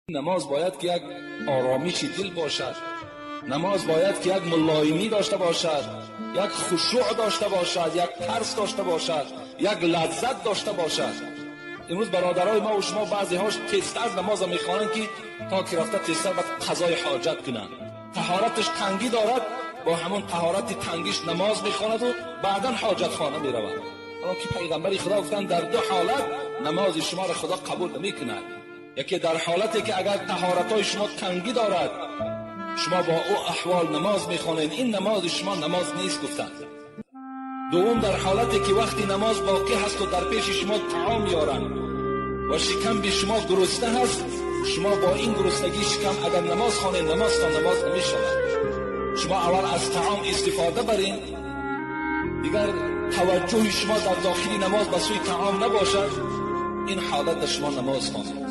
Намоз бояд ки як оромиши дил бошад. Намоз бояд ки як мулоимӣ дошта бошад, як хушӯъ дошта бошад, як тарс дошта бошад, як лаззат дошта бошад. Имрӯз бародарои мо ва шумо баъзеҳош тезтар намоза мехонанд, ки то ки рафта тезтар баъд қазои ҳоҷат кунанд. Таҳораташ тангӣ дорад, бо ҳамон таҳорати тангиш намоз мехонаду баъдан ҳоҷатхона меравад. Ҳоло ки пайғамбари Худо гуфтанд, дар ду ҳолат намози шуморо Худо қабул намекунад. Яке дар ҳолате ки агар таҳоратҳои шумо тангӣ дорад, шумо бо ӯ аҳвол намоз мехонед, ин намози шумо намоз нест, гуфтанд. Дуввум, дар ҳолате ки вақти намоз боқӣ ҳасту дар пеши шумо таом меоранд ва шикамби шумо гурусна ҳаст, шумо бо ин гуруснагии шикам агар намоз хонед, намозтон намоз намешавад. Шумо аввал аз таом истифода баред, дигар таваҷҷӯҳи шумо дар дохили намоз ба сӯи таом набошад, ин ҳолат шумо намоз хонед.